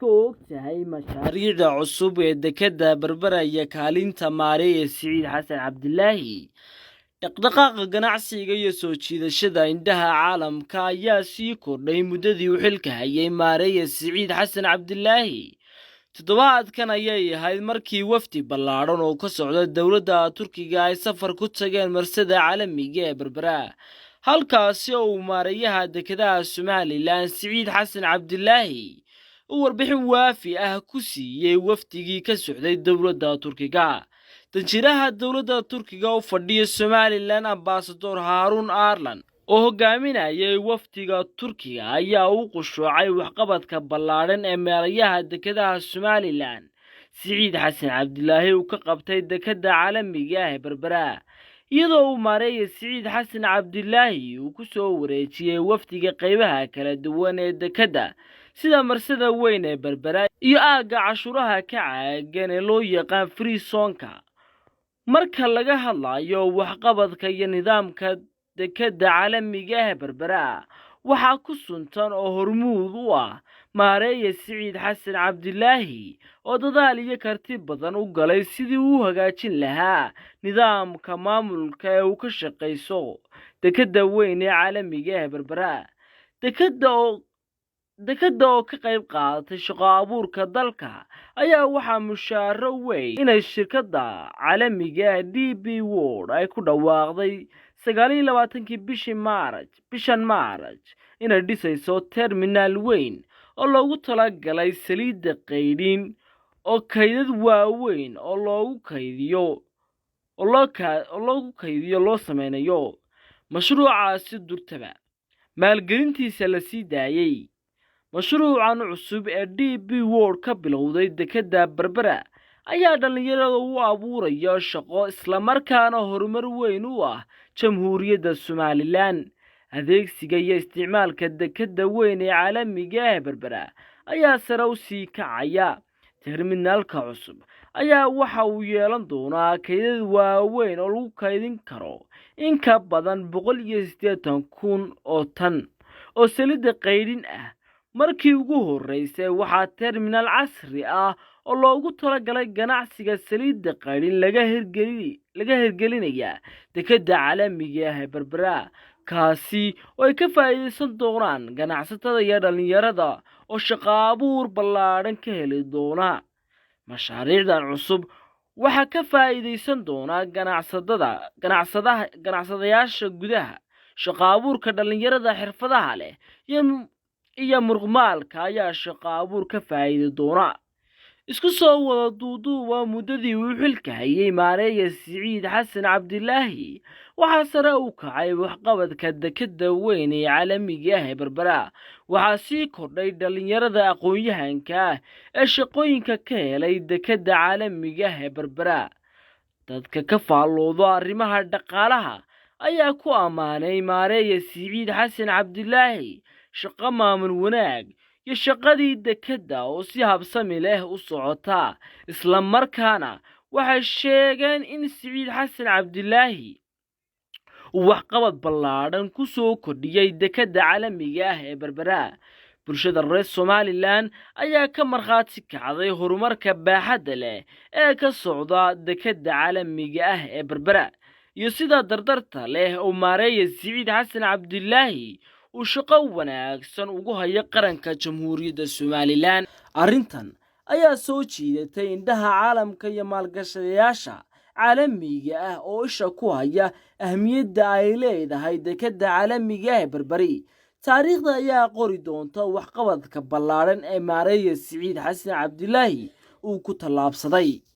Maxaad ka og tahay mashaariicda cusub ee dekedda Berbera iyo kaalinta maareeye Siciid Xasan Cabdilaahi? Dhaqdhaqaaqa ganacsiga iyo soo jiidashada indhaha caalamka ayaa sii kordhay muddadii uu xilka hayay maareeye Siciid Xasan Cabdilaahi. Toddobaadkan ayay ahayd markii wafdi ballaadhan oo ka socda dowladda Turkiga ay safar ku tageen marsada caalamiga ee Berbera, halkaasi oo uu maareeyaha dekedaha Somalilan Siciid Xasan Cabdilaahi uu warbixin waafi ah ku siiyey wafdigii ka socday dowladda Turkiga. Danjiraha dowladda Turkiga u fadhiya Somalilan, Ambasador Haaruun Arlan, oo hogaaminayay wafdiga Turkiga, ayaa u qushuucay waxqabadka ballaadhan ee maareeyaha dekedaha Somalilan Siciid Xasan Cabdilaahi uu ka qabtay dekedda caalamiga ah ee Berbera, iyadoo uu maareeya Siciid Xasan Cabdilaahi uu ku soo wareejiyey wafdiga qaybaha kala duwan ee dekedda, sida marsada weyn ee Berbera iyo aagga cashuuraha ka caagan ee loo yaqaan free zone-ka. Marka laga hadlayo waxqabadka iyo nidaamka dekedda caalamiga ah ee Berbera, waxaa ku suntan oo hormuud u ah maareeya Siciid Xasan Cabdilaahi, oo dadaal iyo karti badan u galay sidii uu u hagaajin lahaa nidaamka maamulka ee uu ka shaqayso dekedda weyn ee caalamiga ah ee Berbera. Dekedda oo ka qayb qaadatay shaqo abuurka dalka ayaa waxaa mushaaro weyn inay shirkadda caalamiga ah DP World ay ku dhawaaqday 29-kii bishii Maaraj, bishan Maaraj, inay dhisayso terminaal weyn oo loogu talagalay saliidda qaydhin oo kaydad waaweyn oo loogu kaydiyo loo sameynayo. Mashruucaasi durtaba maalgelintiisa la sii daayey. Mashruucan cusub ee DP World ka bilowday dekedda Berbera ayaa dhallinyarada u abuuraya shaqo, islamarkaana horumar weyn u ah Jamhuuriyadda Somalilan. Adeegsiga iyo isticmaalka dekedda weyn ee caalamiga ah ee Berbera ayaa sare u sii kacaya. Terminaalka cusub ayaa waxa uu yeelan doonaa kaydad waaweyn oo lagu kaydin karo in ka badan 180,000 oo tan oo saliidda qaydhin ah. Markii ugu horreysay waxaa terminaal casri ah oo loogu talagalay ganacsiga saliidda qaydhin laga hirgelinayaa dekedda caalamiga ah ee Berbera, kaasi oo ay ka faa'iidaysan doonaan ganacsatada iyo dhallinyarada oo shaqo abuur ballaadhan ka heli doona. Mashaariicdan cusub waxaa ka faa'iidaysan doona ganacsatada ganacsadaha ganacsadayaasha gudaha. Shaqo abuurka dhallinyarada xirfadaha leh iyo muruqmaalka ayaa shaqo abuur ka faa'iidi doona. Isku soo wada duuduuba, muddadii uu xilka hayay maareeya Siciid Xasan Cabdilaahi, waxaa sare u kacay waxqabadka dekedda weyn ee caalamiga ah ee Berbera. Waxaa sii kordhay dhallinyarada aqoon-yahanka ah ee shaqooyinka ka helay dekedda caalamiga ah ee Berbera. Dadka ka faallooda arrimaha dhaqaalaha ayaa ku ammaanay maareeya Siciid Xasan Cabdilaahi shaqo maamul wanaag iyo shaqadii dekedda oo si habsami leh u socota, isla markaana waxay sheegeen in Siciid Xasan Cabdilaahi uu waxqabad ballaadhan ku soo kordhiyey dekedda caalamiga ah ee Berbera. Bulshada reer Somalilan ayaa ka markhaati kacday horumarka baaxadda leh ee ka socda dekedda caalamiga ah ee Berbera iyo sida dardarta leh oo maareeya Siciid Xasan Cabdilaahi uu shaqo wanaagsan ugu hayo qaranka Jamhuuriyadda Somalilan. Arrintan ayaa soo jiidatay indhaha caalamka iyo maalgashadayaasha caalamiga ah oo isha ku haya ahmiyadda ay leedahay dekedda caalamiga ah ee Berberi. Taariikhda ayaa qori doonta waxqabadka ballaadhan ee maareeya Siciid Xasan Cabdilaahi uu ku tallaabsaday.